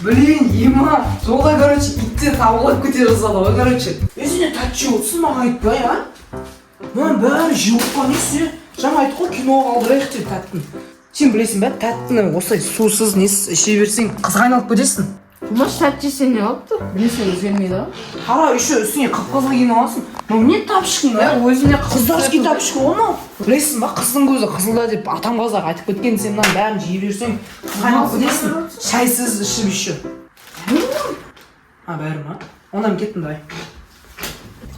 Блин, ема, жолда, короче, иттер табылып кете жаздады ғой, короче. Е, сен не тәтті жеп отырсың, маған айтпай, а? Мынаның бәрін жеп отқан несі? Жаңа айттық қой, киноға қалдырайық деп тәттіні. Сен білесің бе, тәттіні осылай сусыз несіз іше берсең, қызға айналып кетесің. Қумаш, тәтті жесең не болыпты? Білесің, өзгермейді ғой. Қара, еще үстіңе қып-қызыл киініп аласың. Мынау не тапочкаң, а? Өзіне. Қыздарский тапочка ғой мынау. Білесің ба, қыздың көзі қызылда деп атам қазақ айтып кеткен. Сен мынаның бәрін жей берсең, қызға айналып кетесің. Шайсыз ішіп еще. А, бәрі ма? Онда мен кеттім, давай.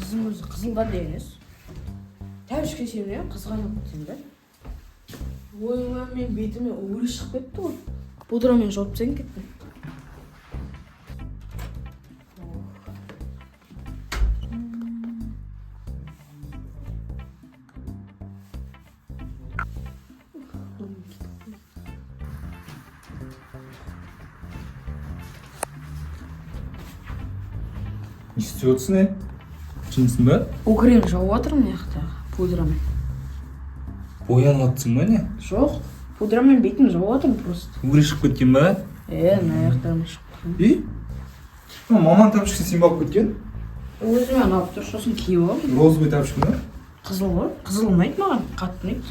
Қыздың көзі қызылда деген емес. Тәтті жесем не, қызға айналып кетсем бе? Ойбай, мен бетіме угри шығып кетті ғой. Пудрамен жауып тастайын, кеттім. Не істеп отырсың, е? Жынсың ба? Угрин жауып жатырмын мына жақта пудрамен. Боянып жатсың ба, не? Жоқ, пудрамен бетімді жауып жатырмын просто. Угри шығып кеткен ба? Е, мына жақтарым шығып. И мына маман тапочкасын сен ба алып кеткен? Өзіме ұнап тұр, сосын киіп алдым. Розовый тапочка ма? Қызыл ғой. Қызыл ұнайды маған, қатты ұнайды.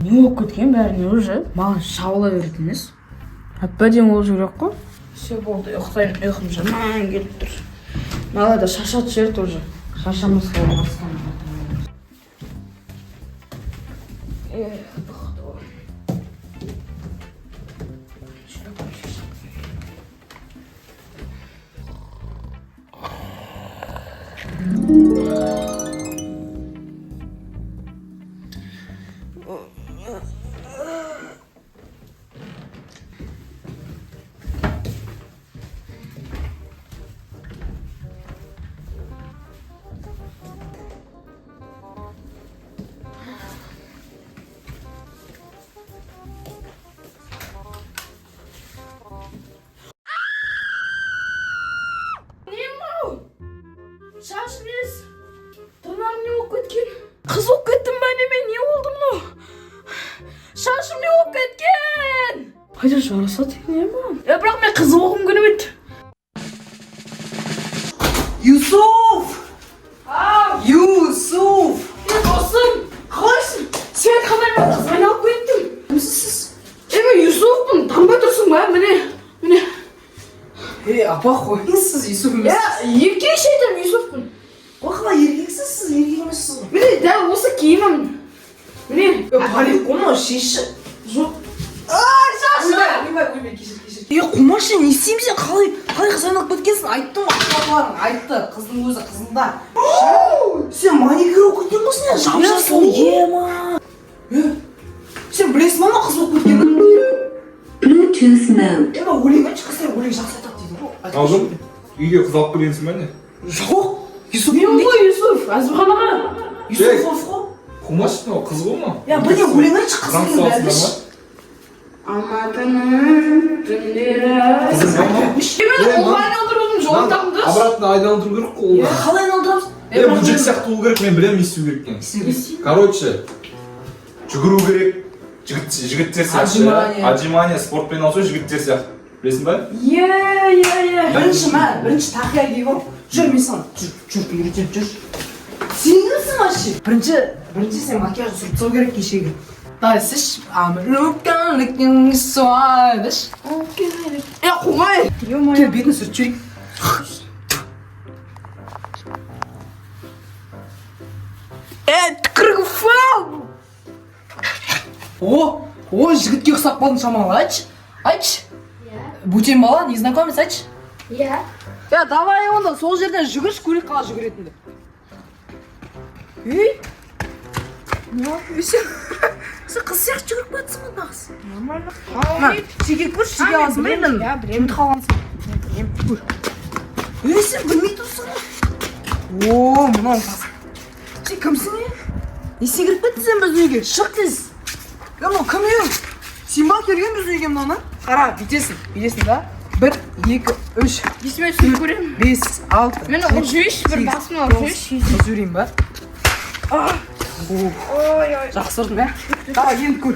Не болып кеткен бәріне уже? Маған шабыла беретін емес. Әп әдемі болып жүрек қой. Все, болды, ұйықтайын, ұйқым жаман келіп тұр. Мынада да шашады жіберді уже. Шаршамаса бастан. Эх, ұйықтау. Не мынау? Шаш несі? Тырнағым не болып кеткен? Қыз болып кеттім ба, неме? Не болды мынау? Шашым не болып кеткен? Қайда жарасады екен, е, маған? Е, бірақ мен қыз болғым келмейді. Юсуф! Юсуф! Е, досым, қалайсың? Сен айтқандай, мен қызға айналып кеттім. Кімсіз сіз? Е, мен Юсуфпын, танбай тұрсың ба? Міне, міне. Ей, апа, қойыңыз, сіз Юсуф Е, емессіз. еркекше айтамын, Юсуфпын. Ой, қалай еркексіз, сіз еркек емессіз ғой. Міне, дәл осы киімім. Міне. Е, парик қой мынау, шешші. Жоқ. Ай, шашым! Ойбай, ойбай, ойбай, кешір, кешір. Е, Қумаш, сен не істеймін, сен қалай, қалай қыз айналып кеткенсің? Айттым ғой, апаларың айтты, қыздың өзі қызылда. Сен маникюр болып кеткен ғой, сен жап-жасыл, ема. Е, сен білесің ба мына қыз болып кеткенін? Bluetooth mode. Ема, өлең айтшы, қыздар өлең жақсы айтады дейді ғой. Алдым, үйге қыз алып келгенсің ба, не? Жоқ, Юсуф. Мен ғой Юсуф, Әзімхан аға. Юсуфов қой. Қумаш, мынау қыз ғой мынау. Я, бірдеңе өлең айтшы, қыз Рамсы деген алсыңдар бәрі. ма? Алматының түндері. Қызың ба мынау? Мен ұлға айналдырудың жолын таптым. Обратно айналдыру керек қой Е, ұлға. қалай айналдырамыз? Е, бұл жігіт сияқты болу керек, мен білемін не істеу керек екенін. Короче, жүгіру керек. Жігіт, жігіттер сияқты. Отжимание. Отжимание, спортпен айналысу, жігіттер сияқты. Білесің ба? Е, е, е. Бірінші мә, бірінші тақия киіп ал. Жүр, мен саған, жүр, жүр, үйретемін, жүр. Сен кімсің вообще? Бірінші сен макияж сүріп тастау керек кешегі. Давай, сіз, деші. Е, қумай. Кел, бетін сүртіп жіберейік. Е, түкірігі фу. О, о, жігітке ұқсап қалдың шамалы, айтшы. Айтшы. Бөтен бала, незнакомец, айтшы. Иә. Я, давай онда сол жерден жүгірші, көрейік қалай жүгіретінді. Ей! Не, сен қыз сияқты жүгіріп кетсің ғой нағыз. Нормально. На, шеге көрші, шеге аласың ба енді? Иә, білемін. Ұмытып қалғансың. Көр. Ей, сен білмей тұрсың ғой. О, мынау қас. Сен кімсің, е? Не кіріп кеттің сен біздің үйге? Шық тез. Е, мынау кім, е? Сен ба келген біздің үйге мынаны? Қара, бүйтесің, бүйтесің да. Бір, екі, үш, Есіме түсіріп көремін. бес, алты. Мені ұрып жіберші, бір сегіз, басымнан ұрып жіберші. ұрып жіберейін ба? Ой, ой. Жақсы ұрдым, иә? Давай, енді көр.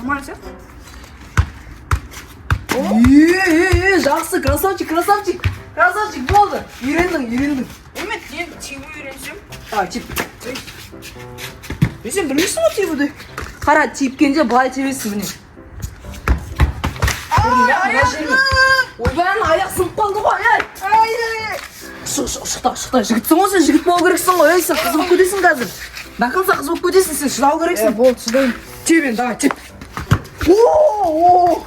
Нормально сияқты. Е, е, е, жақсы, красавчик, красавчик, красавчик, болды. Үйрендің, үйрендің. Мен енді тебу үйренсем. Давай, теп. Е, сен білмейсің ғой тебуді. Қара, тепкенде былай тебесің, міне. Көрдің бе? Мына жермен. Ойбай, ана аяқ сынып қалды ғой, ей. Ай, ай, ай. Шық, шық, шық та, шық та. Жігітсің ғой сен, жігіт болу керексің ғой. Ей, сен қыз болып кетесің қазір. До конца қыз болып кетесің, сен шыдау керексің. Болды, шыдаймын. Теп енді, давай, теп. О, о,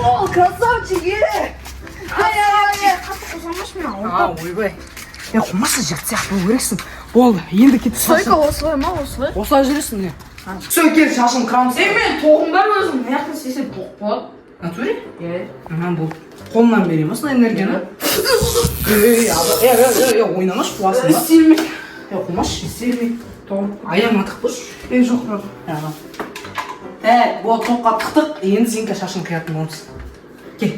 о, красавчик, е. Ай, ай, ай, қатты қозғамашы мені, А, ойбай. Е, қумашы, жігіт сияқты болу керексің. Болды, енді кет. Стойка осылай ма, осылай? Осылай жүресің, не? Все, кел, шашын қырамыз. Е, мен тоғым бар өзім. Мына жақтан істесем тоқ болады. Натуре? Е. Ага, болды. Қолынан беремін осындай энергияны. Ей, ей, ей, ей, ойнамашы, қуасың ба? Істелмей. Е, қумашы, Істелмей. Тоғым. Аяғыңа тық тұршы. Е, жоқ, жоқ. Ага. Так, болды, тоққа тықтық. Енді сен шашын қиятын боламыз. Кел.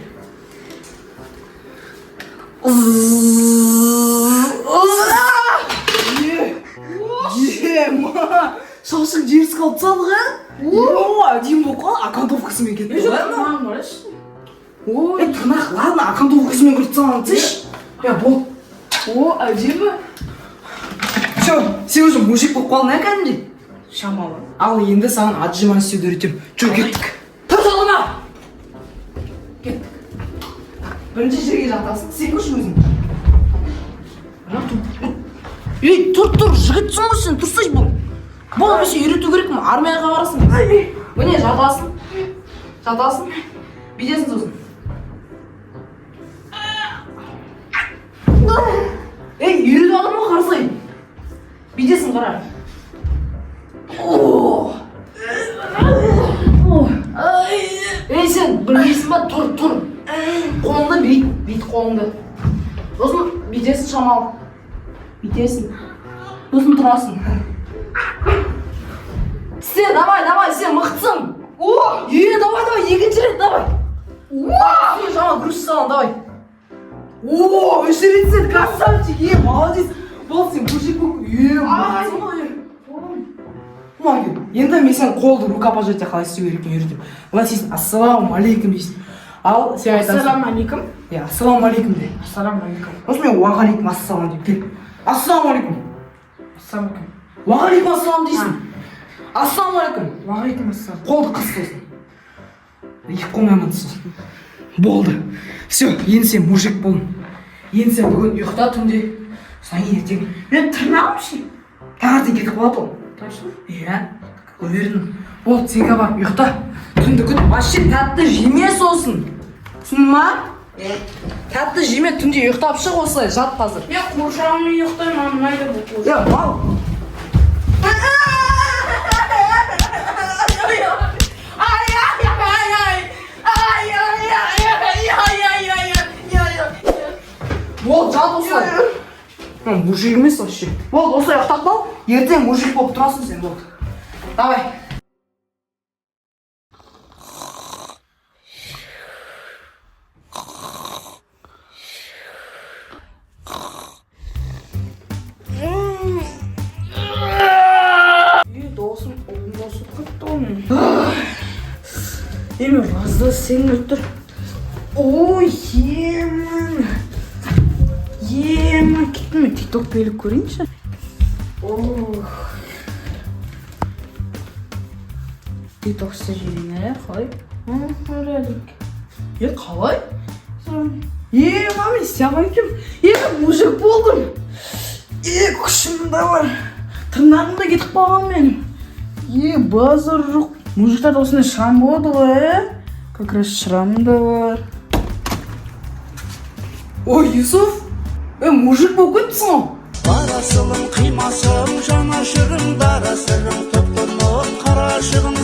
Е, е, ма, шашың жерсіз қалып тастады ғой. О, әдемі болып қалды, окантовкасымен кетті ғой. Тырнағым қарашы. Ой, тырнақ, ладно, окантовкасымен құртып тастаған десейші. Е, болды. О, әдемі. Все, сен уже мужик болып қалдың, ә, кәдімгідей. Шамалы. Ал енді саған отжимание істеуді үйретемін. Жүр, кеттік. Тұр салына. Кеттік. Бірінші жерге жатасың, сен көрші өзің. Ана, тұр. Ей, тұр, тұр, жігітсің ғой сен, тұрсайшы бұл. Бұл мен сені үйрету керекпін, армияға барасың. Міне, жатасың. Жатасың. Бүйтесің сосын. Ей, үйретіп жатырмын ғой, қарасай. Бүйтесің, қара. О! Ей, сен білмейсің ба? Тұр, тұр. Қолыңды бүйт, бүйт қолыңды. Сосын бүйтесің шамалы. Бүйтесің. Сосын тұрасың. Сен, давай, давай, сен мықтысың. О, е, давай, давай, екінші рет, давай. О, сен шамалы груз салам, давай. О, үш рет сен, красавчик, е, молодец. Болды, сен мужик болып, е, молодецсің ғой, е. Маги, енді мен сен қолды рукопожатие қалай істеу керек екенін үйретемін. Былай істейсің, ассалаумағалейкум дейсің. Ал сен айтасың. Ассалаумағалейкум. Иә, ассалаумағалейкум де. Ассалаумағалейкум. Сосын мен уағалейкум ассалам деймін. Кел. Ассалаумағалейкум. Ассалаумағалейкум. Уағалейкум ассалам дейсің. Ассалаумағалейкум. Уағалейкум ассалам. Қолды қыс сосын. Екі қолмен амандас сосын. Болды. Все, енді сен мужик болдың. Енді сен бүгін ұйықта түнде. Содан кейін ертең Мен тырнағым ше. Таңертең кетіп қалады ол. Точно? Иә, уверен. Болды, сен барып ұйықта. Түнді күт, вообще тәтті жеме сосын. Түсіндің ма? Тәтті жеме, түнде ұйықтап шық осылай, жат қазір. Мен қуыршағыммен ұйықтаймын, маған ұнайды бұл қуыршақ. Е, мал. Ай, ай, ай, ай. Ай, ай, ай, ай, ай, ай, ай, ай, ай. Болды, жат осылай. Мужик емес вообще. Болды, осылай ұйықтап қал. Ертең мужик болып тұрасың сен, болды. Давай. Үй, досым, ұлым досып кетті ғой менің. Е, мен жазда істегім келіп тұр. Ой, емін. Емін, кеттім мен тикток беріп көрейінші. Ох. Тикток істеп жіберейін, ә, қалай? Порядок. Е, қалай? Е, мама, істей алмайды екенмін. Е, мен мужик болдым. Е, күшім де бар. Тырнағым да кетіп қалған менің. Е, базар жоқ. Мужиктарда осындай шрам болады ғой, ә? Как раз шрам да бар. Ой, Юсуф, е, мужик болып кеттісің ғой. Барасылым, қимасым, жанашырым, дара сырым, тұп тұнық қарашығым.